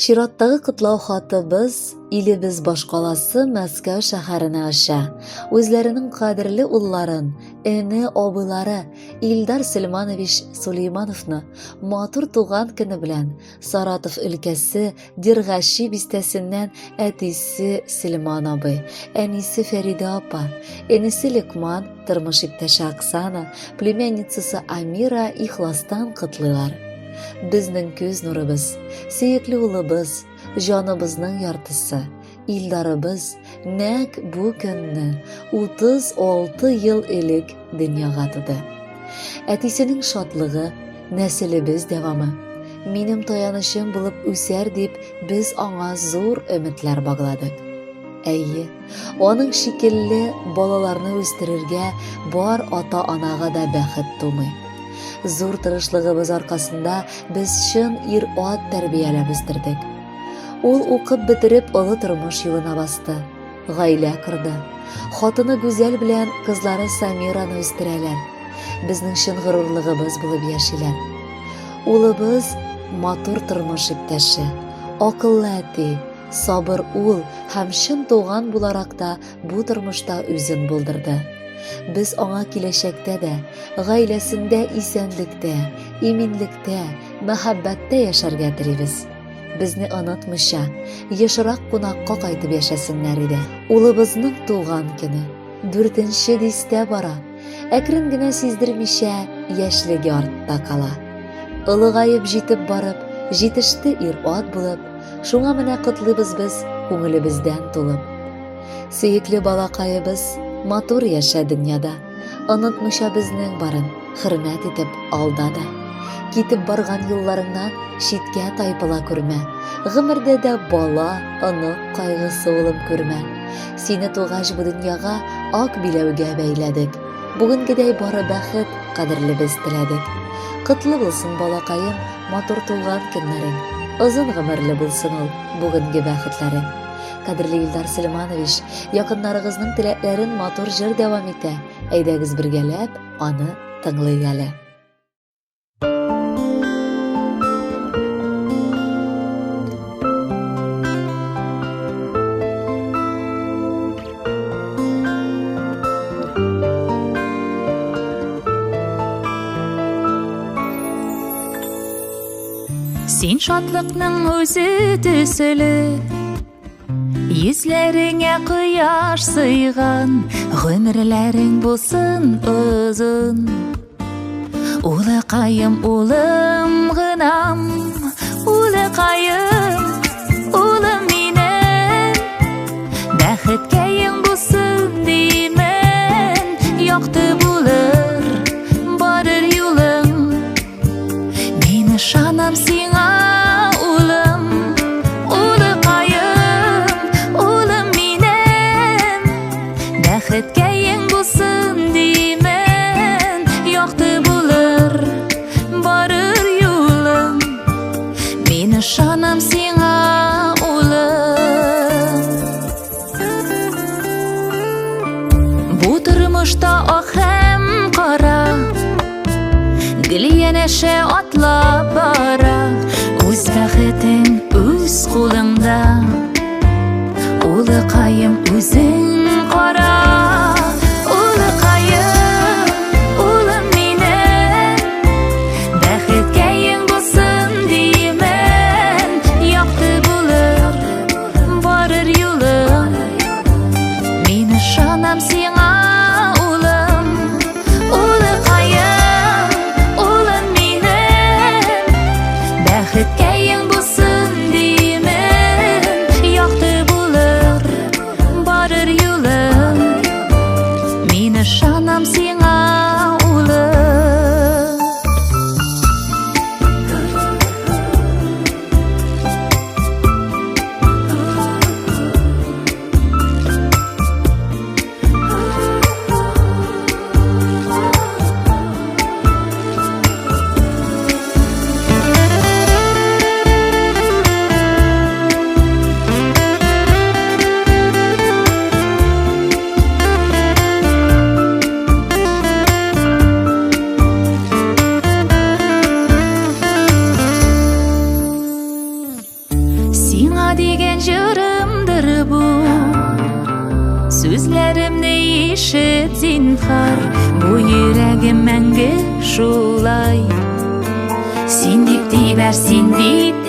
Чираттагы котлау хатыбыз илебез башкаласы Мәскәү шәһәренә оча. Үзләренең кадерле улларын, эне абыйлары Илдар Сөлманович Сулеймановны матур туган көне белән Саратов өлкәсе Дергачи бистәсеннән әтисе Сөлман абый, әнисе Фәридә апа, энесе Лекман, тормыш иптәше Оксана, племянницасы Амира ихластан котлыйлар. Безнең күз нурыбыз, сөекле улыбыз, җаныбызның яртысы, Илдарыбыз нәкъ бу көнне 36 ел элек дөньяга туды. Әтисенең шатлыгы, нәселебез дәвамы. Минем таянычым булып үсәр дип без аңа зур өметләр багладык. Әйе, аның шикелле балаларны үстерергә бар ата-анага да бәхет тумый. Зур тырышлыгыбыз аркасында без чын ир-ат тәрбияләп үстердек. Ул укып бетереп олы тормыш юлына басты. Гаилә корды. Хатыны Гүзәл белән кызлары Самираны үстерәләр. Безнең чын горурлыгыбыз булып яшиләр. Улыбыз матур тормыш иптәше, акыллы әти, сабыр ул һәм чын туган буларак та бу тормышта үзен булдырды. Без аңа киләчәктә дә, гаиләсендә исәнлектә, иминлектә, мәхәббәттә яшәргә телибез. Безне онытмыйча, ешрак кунакка кайтып яшәсеннәр иде. Улыбызның туган көне, дүртенче дистә бара. Әкрен генә сиздермичә, яшьлеге артта кала. Олыгаеп җитеп барып, җитеште ир-ат булып, шуңа менә котлыйбыз без күңелебездән тулып. Сөекле балакаебыз, матур яшә дөньяда. Онытмыйча безнең барын, хөрмәт итеп алда да. Китеп барган юлларыңнан читкә тайпыла күрмә. Гомердә дә бала, онык кайгысы улым күрмә. Сине тугач бу дөньяга ак биләүгә бәйләдек. Бүгенгедәй бары бәхет, кадерлебез теләдек. Котлы булсын, балакаем, матур туган көннәрең. Озын гомерле булсын ул бүгенге бәхетләрең. Кадерле Илдар Сөлеманович, якыннарыгызның теләкләрен матур җыр дәвам итә. Әйдәгез бергәләп аны тыңлыйк әле. Син шатлыкның үзе төсле Йөзләреңә кояш сыйган, Гомерләрең булсын озын. Улыкаем, улым гынам, Улыкаем, улым минем, Бәхеткәең булсын димен, Якты булыр барыр юлың. Мин ышанам сиңа, улым, улыкаем, улым минем. Бәхеткәең булсын димен, якты булыр барыр юлың. Мин ышанам сиңа, улым. Бу тормышта ак һәм кара Гел янәшә атлап бара. Үз бәхетең үз кулыңда, Улыкаем, үзең кара. Улыкаем, улым минем, Бәхеткәең булсын димен, Якты булыр барыр юлың. Мин ышанам сиңа, улым, улыкаем, улым минем. Бәхеткәең булсын димен, Якты булыр барыр юлың. егет, зинһар, бу йөрәгем мәңге шулай. Син дип тибәр, син дип.